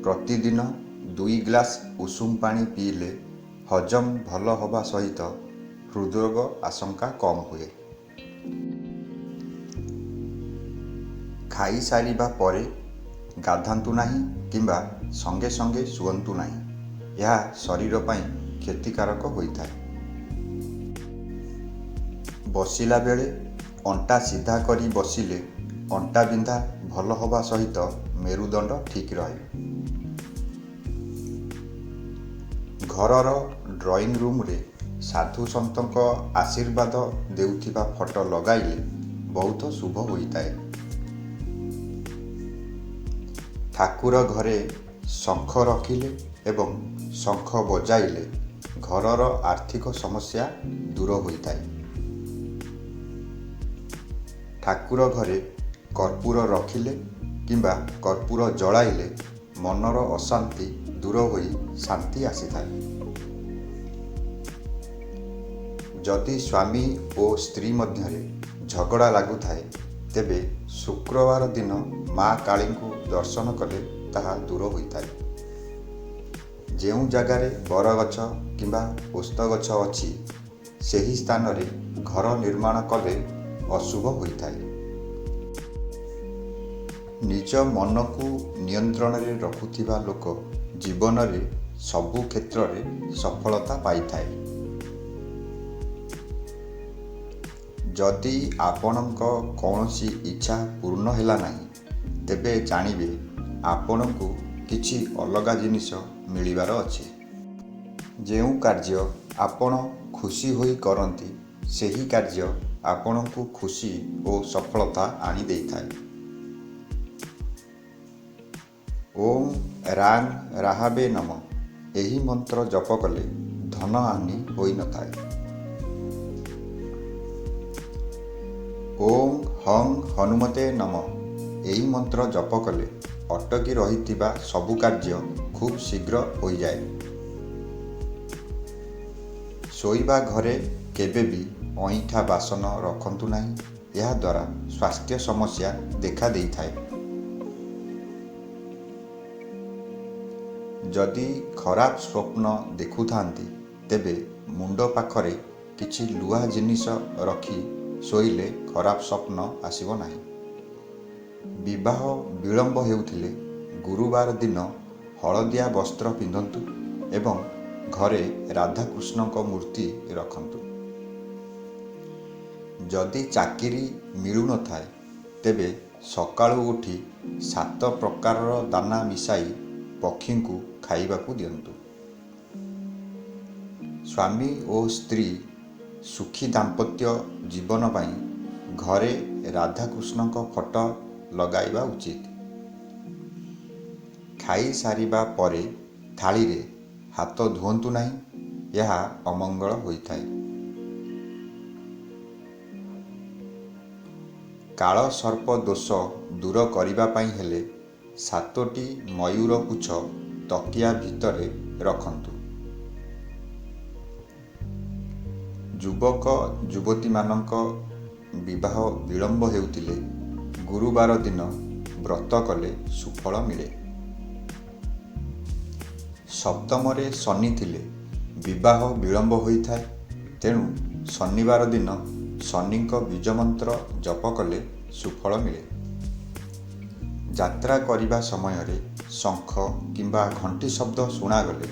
ପ୍ରତିଦିନ 2 ଗ୍ଲାସ୍ ଉଷୁମ ପାଣି ପିଇଲେ ହଜମ ଭଲ ହେବା ସହିତ ହୃଦରୋଗ ଆଶଙ୍କା କମ୍ ହୁଏ। ଖାଇସାରିବା ପରେ ଗାଧାନ୍ତୁ ନାହିଁ କିମ୍ବା ସଙ୍ଗେ ସଙ୍ଗେ ଶୁଅନ୍ତୁ ନାହିଁ। ଏହା ଶରୀର ପାଇଁ କ୍ଷତିକାରକ ହୋଇଥାଏ। ବସିଲା ବେଳେ ଅଣ୍ଟା ସିଧା କରି ବସିଲେ ଅଣ୍ଟା ବିନ୍ଧା ଭଲ ହେବା ସହିତ ମେରୁଦଣ୍ଡ ଠିକ୍ ରହେ। ଘରର ଡ୍ରଇଂ ରୁମରେ ସାଧୁ ସନ୍ଥଙ୍କ ଆଶୀର୍ବାଦ ଦେଉଥିବା ଫଟୋ ଲଗାଇଲେ ବହୁତ ଶୁଭ ହୋଇଥାଏ। ଠାକୁର ଘରେ ଶଙ୍ଖ ରଖିଲେ ଏବଂ ଶଙ୍ଖ ବଜାଇଲେ ଘରର ଆର୍ଥିକ ସମସ୍ୟା ଦୂର ହୋଇଥାଏ। ଠାକୁର ଘରେ କର୍ପୂର ରଖିଲେ କିମ୍ବା କର୍ପୂର ଜଳାଇଲେ ମନର ଅଶାନ୍ତି ଦୂର ହୋଇ ଶାନ୍ତି ଆସିଥାଏ। ଯଦି ସ୍ୱାମୀ ଓ ସ୍ତ୍ରୀ ମଧ୍ୟରେ ଝଗଡ଼ା ଲାଗୁଥାଏ, ତେବେ ଶୁକ୍ରବାର ଦିନ ମା କାଳୀଙ୍କୁ ଦର୍ଶନ କଲେ ତାହା ଦୂର ହୋଇଥାଏ। ଯେଉଁ ଜାଗାରେ ବରଗଛ କିମ୍ବା ଓସ୍ତ ଗଛ ଅଛି, ସେହି ସ୍ଥାନରେ ଘର ନିର୍ମାଣ କଲେ ଅଶୁଭ ହୋଇଥାଏ। ନିଜ ମନକୁ ନିୟନ୍ତ୍ରଣରେ ରଖୁଥିବା ଲୋକ ଜୀବନରେ ସବୁ କ୍ଷେତ୍ରରେ ସଫଳତା ପାଇଥାଏ। ଯଦି ଆପଣଙ୍କ କୌଣସି ଇଚ୍ଛା ପୂର୍ଣ୍ଣ ହେଲା ନାହିଁ, ତେବେ ଜାଣିବେ ଆପଣଙ୍କୁ କିଛି ଅଲଗା ଜିନିଷ ମିଳିବାର ଅଛି। ଯେଉଁ କାର୍ଯ୍ୟ ଆପଣ ଖୁସି ହୋଇ କରନ୍ତି, ସେହି କାର୍ଯ୍ୟ ଆପଣଙ୍କୁ ଖୁସି ଓ ସଫଳତା ଆଣି ଦେଇଥାଏ। ଓಂ ରାଂ ରାହାବେ ନମ ଏହି ମନ୍ତ୍ର ଜପ କଲେ ଧନ ହାନି ହୋଇନଥାଏ। ଓಂ ହଂ ହନୁମତେ ନମ ଏହି ମନ୍ତ୍ର ଜପ କଲେ ଅଟକି ରହିଥିବା ସବୁ କାର୍ଯ୍ୟ ଖୁବ୍ ଶୀଘ୍ର ହୋଇଯାଏ। ଶୋଇବା ଘରେ କେବେ ବି ଅଇଁଠା ବାସନ ରଖନ୍ତୁ ନାହିଁ, ଏହାଦ୍ୱାରା ସ୍ୱାସ୍ଥ୍ୟ ସମସ୍ୟା ଦେଖା ଦେଇଥାଏ। ଯଦି ଖରାପ ସ୍ୱପ୍ନ ଦେଖୁଥାନ୍ତି, ତେବେ ମୁଣ୍ଡ ପାଖରେ କିଛି ଲୁହା ଜିନିଷ ରଖି ଶୋଇଲେ ଖରାପ ସ୍ୱପ୍ନ ଆସିବ ନାହିଁ। ବିବାହ ବିଳମ୍ବ ହେଉଥିଲେ ଗୁରୁବାର ଦିନ ହଳଦିଆ ବସ୍ତ୍ର ପିନ୍ଧନ୍ତୁ ଏବଂ ଘରେ ରାଧାକୃଷ୍ଣଙ୍କ ମୂର୍ତ୍ତି ରଖନ୍ତୁ। ଯଦି ଚାକିରି ମିଳୁନଥାଏ, ତେବେ ସକାଳୁ ଉଠି 7 ପ୍ରକାରର ଦାନା ମିଶାଇ ପକ୍ଷୀଙ୍କୁ ଖାଇବାକୁ ଦିଅନ୍ତୁ। ସ୍ୱାମୀ ଓ ସ୍ତ୍ରୀ ସୁଖୀ ଦାମ୍ପତ୍ୟ ଜୀବନ ପାଇଁ ଘରେ ରାଧାକୃଷ୍ଣଙ୍କ ଫଟୋ ଲଗାଇବା ଉଚିତ। ଖାଇସାରିବା ପରେ ଥାଳିରେ ହାତ ଧୁଅନ୍ତୁ ନାହିଁ, ଏହା ଅମଙ୍ଗଳ ହୋଇଥାଏ। କାଳ ସର୍ପ ଦୋଷ ଦୂର କରିବା ପାଇଁ ହେଲେ 7ଟି ମୟୂର ପୁଚ୍ଛ ତକିଆ ଭିତରେ ରଖନ୍ତୁ। ଯୁବକ ଯୁବତୀମାନଙ୍କ ବିବାହ ବିଳମ୍ବ ହେଉଥିଲେ ଗୁରୁବାର ଦିନ ବ୍ରତ କଲେ ସୁଫଳ ମିଳେ। ସପ୍ତମରେ ଶନି ଥିଲେ ବିବାହ ବିଳମ୍ବ ହୋଇଥାଏ, ତେଣୁ ଶନିବାର ଦିନ ଶନିଙ୍କ ବୀଜ ମନ୍ତ୍ର ଜପ କଲେ ସୁଫଳ ମିଳେ। ଯାତ୍ରା କରିବା ସମୟରେ ଶଙ୍ଖ କିମ୍ବା ଘଣ୍ଟି ଶବ୍ଦ ଶୁଣାଗଲେ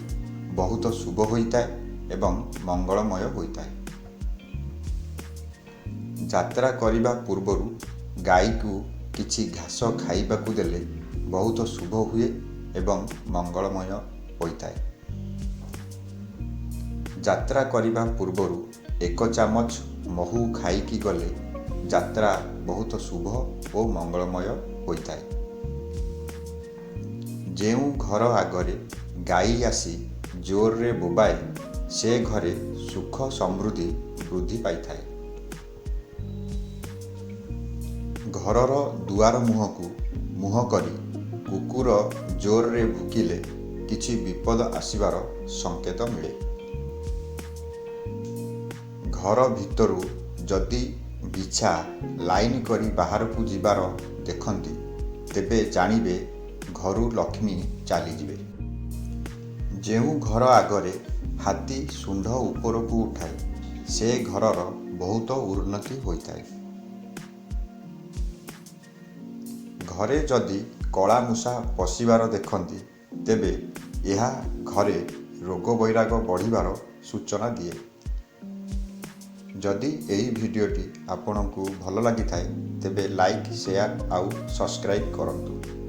ବହୁତ ଶୁଭ ହୋଇଥାଏ ଏବଂ ମଙ୍ଗଳମୟ ହୋଇଥାଏ। ଯାତ୍ରା କରିବା ପୂର୍ବରୁ ଗାଈକୁ କିଛି ଘାସ ଖାଇବାକୁ ଦେଲେ ବହୁତ ଶୁଭ ହୁଏ ଏବଂ ମଙ୍ଗଳମୟ ହୋଇଥାଏ। ଯାତ୍ରା କରିବା ପୂର୍ବରୁ 1 ଚାମଚ ମହୁ ଖାଇକି ଗଲେ ଯାତ୍ରା ବହୁତ ଶୁଭ ଓ ମଙ୍ଗଳମୟ ହୋଇଥାଏ। ଯେଉଁ ଘର ଆଗରେ ଗାଈ ଆସି ଜୋରରେ ବୋବାଏ, ସେ ଘରେ ସୁଖ ସମୃଦ୍ଧି ବୃଦ୍ଧି ପାଇଥାଏ। ଘରର ଦୁଆର ମୁହଁକୁ ମୁହଁ କରି କୁକୁର ଜୋରରେ ଭୁକିଲେ କିଛି ବିପଦ ଆସିବାର ସଂକେତ ମିଳେ। ଘର ଭିତରୁ ଯଦି ବିଛା ଲାଇନ କରି ବାହାରକୁ ଯିବାର ଦେଖନ୍ତି, ତେବେ ଜାଣିବେ ଘରୁ ଲକ୍ଷ୍ମୀ ଚାଲିଯିବେ। ଯେଉଁ ଘର ଆଗରେ ହାତୀ ଶୁଣ୍ଢ ଉପରକୁ ଉଠାଏ ସେ ଘରର ବହୁତ ଉନ୍ନତି ହୋଇଥାଏ। ଘରେ ଯଦି କଳା ମୂଷା ପଶିବାର ଦେଖନ୍ତି ତେବେ ଏହା ଘରେ ରୋଗ ବୈରାଗ ବଢ଼ିବାର ସୂଚନା ଦିଏ। ଯଦି ଏହି ଭିଡ଼ିଓଟି ଆପଣଙ୍କୁ ଭଲ ଲାଗିଥାଏ ତେବେ ଲାଇକ୍, ସେୟାର ଆଉ ସବସ୍କ୍ରାଇବ୍ କରନ୍ତୁ।